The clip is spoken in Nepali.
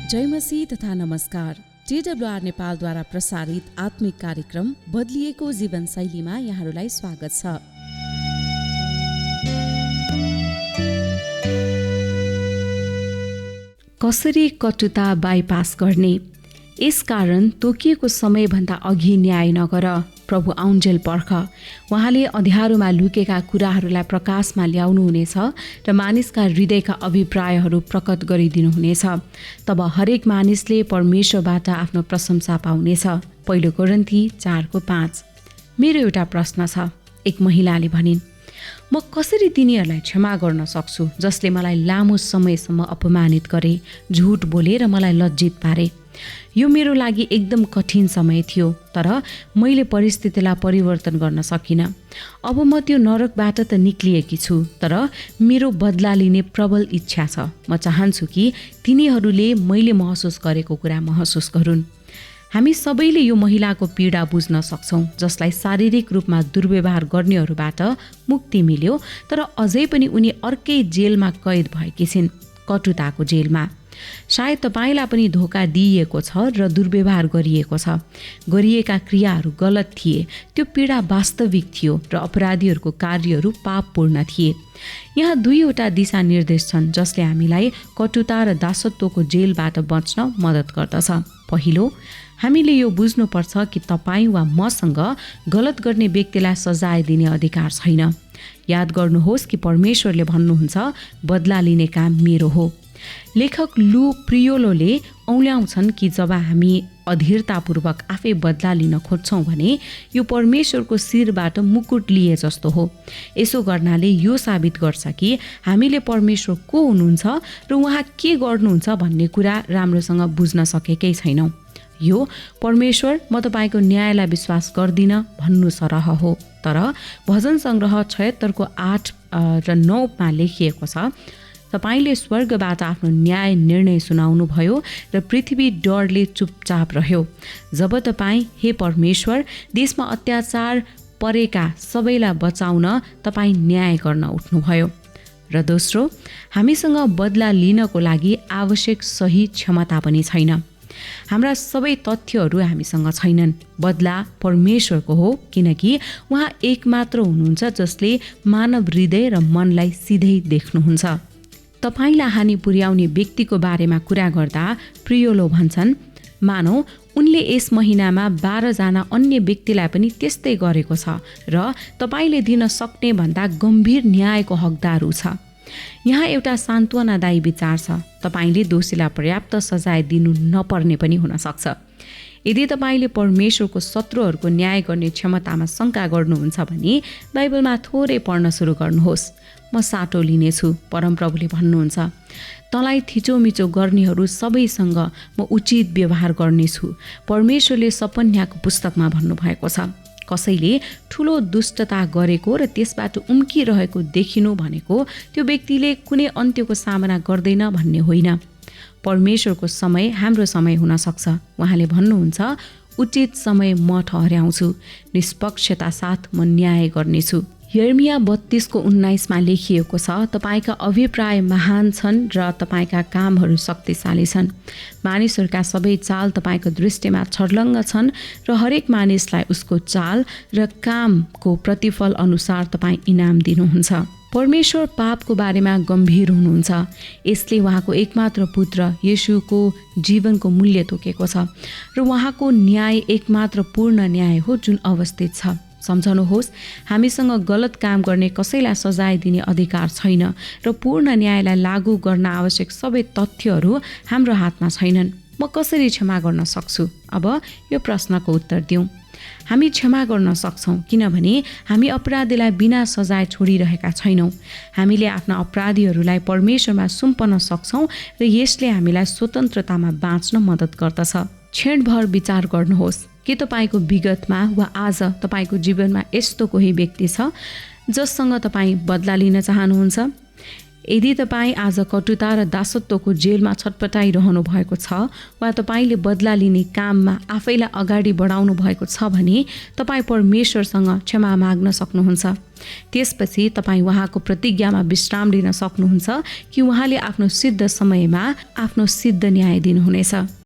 जय मसीह तथा नमस्कार। TWR नेपालद्वारा प्रसारित आत्मिक कार्यक्रम बदलिएको जीवनशैलीमा यहाँहरूलाई स्वागत छ। कसरी कटुता बाइपास गर्ने? यसकारण तोकिएको समयभन्दा अघि न्याय नगर, प्रभु आउन्जेल पर्ख। उहाँले अँध्यारोमा लुकेका कुराहरूलाई प्रकाशमा ल्याउनुहुनेछ र मानिसका हृदयका अभिप्रायहरू प्रकट गरिदिनुहुनेछ। तब हरेक मानिसले परमेश्वरबाट आफ्नो प्रशंसा पाउनेछ। पहिलो कोरिन्थी 4:5। मेरो एउटा प्रश्न छ। एक महिलाले भनिन्, म कसरी तिनीहरूलाई क्षमा गर्न सक्छु जसले मलाई लामो समयसम्म अपमानित गरे, झुट बोले र मलाई लज्जित पारे? यो मेरो लागि एकदम कठिन समय थियो, तर मैले परिस्थितिलाई परिवर्तन गर्न सकिनँ। अब म त्यो नरकबाट त निक्लिएकी छु, तर मेरो बदला लिने प्रबल इच्छा छ। म चाहन्छु कि तिनीहरूले मैले महसुस गरेको कुरा महसुस गरून्। हामी सबैले यो महिलाको पीडा बुझ्न सक्छौँ, जसलाई शारीरिक रूपमा दुर्व्यवहार गर्नेहरूबाट मुक्ति मिल्यो, तर अझै पनि उनी अर्कै जेलमा कैद भएकी छिन्, कटुताको जेलमा। सायद तपाईँलाई पनि धोका दिइएको छ र दुर्व्यवहार गरिएको छ। गरिएका क्रियाहरू गलत थिए, त्यो पीडा वास्तविक थियो र अपराधीहरूको कार्यहरू पापपूर्ण थिए। यहाँ दुईवटा दिशानिर्देश छन् जसले हामीलाई कटुता र दासत्वको जेलबाट बच्न मद्दत गर्दछ। पहिलो, हामीले यो बुझ्नुपर्छ कि तपाईँ वा मसँग गलत गर्ने व्यक्तिलाई सजाय दिने अधिकार छैन। याद गर्नुहोस् कि परमेश्वरले भन्नुहुन्छ, बदला लिने काम मेरो हो। लेखक लू प्रियोलोले औल्याउँछन् कि जब हामी अधीरतापूर्वक आफै बदला लिन खोज्छौँ भने यो परमेश्वरको शिरबाट मुकुट लिए जस्तो हो। यसो गर्नाले यो साबित गर्छ कि हामीले परमेश्वर को हुनुहुन्छ र उहाँ के गर्नुहुन्छ भन्ने कुरा राम्रोसँग बुझ्न सकेकै छैनौँ। यो परमेश्वर म तपाईँको न्यायलाई विश्वास गर्दिनँ भन्नु सरह हो। तर भजन सङ्ग्रह 76:8 र 9 लेखिएको छ, तपाईँले स्वर्गबाट आफ्नो न्याय निर्णय सुनाउनु भयो र पृथ्वी डरले चुपचाप रह्यो। जब तपाईँ, हे परमेश्वर, देशमा अत्याचार परेका सबैलाई बचाउन तपाईँ न्याय गर्न उठ्नुभयो। र दोस्रो, हामीसँग बदला लिनको लागि आवश्यक सही क्षमता पनि छैन। हाम्रा सबै तथ्यहरू हामीसँग छैनन्। बदला परमेश्वरको हो, किनकि उहाँ एकमात्र हुनुहुन्छ जसले मानव हृदय र मनलाई सिधै देख्नुहुन्छ। तपाईँलाई हानि पुर्याउने व्यक्तिको बारेमा कुरा गर्दा प्रियोलो भन्छन्, मानौ उनले यस महिनामा 12 जना अन्य व्यक्तिलाई पनि त्यस्तै गरेको छ र तपाईँले दिन सक्ने भन्दा गम्भीर न्यायको हकदार छ। यहाँ एउटा सान्त्वनादायी विचार छ। तपाईँले दोषीलाई पर्याप्त सजाय दिनु नपर्ने पनि हुन सक्छ। यदि तपाईँले परमेश्वरको शत्रुहरूको न्याय गर्ने क्षमतामा शङ्का गर्नुहुन्छ भने बाइबलमा थोरै पढ्न सुरु गर्नुहोस्। म साटो लिनेछु, परमप्रभुले भन्नुहुन्छ। तँलाई थिचोमिचो गर्नेहरू सबैसँग म उचित व्यवहार गर्नेछु। परमेश्वरले सपन्याको पुस्तकमा भन्नुभएको छ। कसैले ठुलो दुष्टता गरेको र त्यसबाट उम्किरहेको देखिनु भनेको त्यो व्यक्तिले कुनै अन्त्यको सामना गर्दैन भन्ने होइन। परमेश्वरको समय हाम्रो समय हुन सक्छ। उहाँले भन्नुहुन्छ, उचित समय म ठहर्याउँछु, निष्पक्षता साथ म न्याय गर्नेछु। यर्मिया 32:19 लेखिएको छ, तपाईँका अभिप्राय महान छन् र तपाईँका कामहरू शक्तिशाली छन्। मानिसहरूका सबै चाल तपाईँको दृष्टिमा छर्लङ्ग छन् र हरेक मानिसलाई उसको चाल र कामको प्रतिफल अनुसार तपाईँ इनाम दिनुहुन्छ। परमेश्वर पापको बारेमा गम्भीर हुनुहुन्छ। यसले उहाँको एकमात्र पुत्र येशूको जीवनको मूल्य तोकेको छ र उहाँको न्याय एकमात्र पूर्ण न्याय हो जुन अवस्थित छ। सम्झनुहोस्, हामीसँग गलत काम गर्ने कसैलाई सजाय दिने अधिकार छैन र पूर्ण न्यायलाई लागू गर्न आवश्यक सबै तथ्यहरू हाम्रो हातमा छैनन्। म कसरी क्षमा गर्न सक्छु? अब यो प्रश्नको उत्तर दिउँ। हामी क्षमा गर्न सक्छौँ किनभने हामी अपराधीलाई बिना सजाय छोडिरहेका छैनौँ। हामीले आफ्ना अपराधीहरूलाई परमेश्वरमा सुम्पन सक्छौँ र यसले हामीलाई स्वतन्त्रतामा बाँच्न मद्दत गर्दछ। क्षणभर विचार गर्नुहोस्, के तपाईँको विगतमा वा आज तपाईँको जीवनमा यस्तो कोही व्यक्ति छ जससँग तपाईँ बदला लिन चाहनुहुन्छ? यदि तपाईँ आज कटुता र दासत्वको जेलमा छटपटाइरहनु भएको छ वा तपाईँले बदला लिने काममा आफैलाई अगाडि बढाउनु भएको छ भने तपाईँ परमेश्वरसँग क्षमा माग्न सक्नुहुन्छ। त्यसपछि तपाईँ उहाँको प्रतिज्ञामा विश्राम लिन सक्नुहुन्छ कि उहाँले आफ्नो सिद्ध समयमा आफ्नो सिद्ध न्याय दिनुहुनेछ।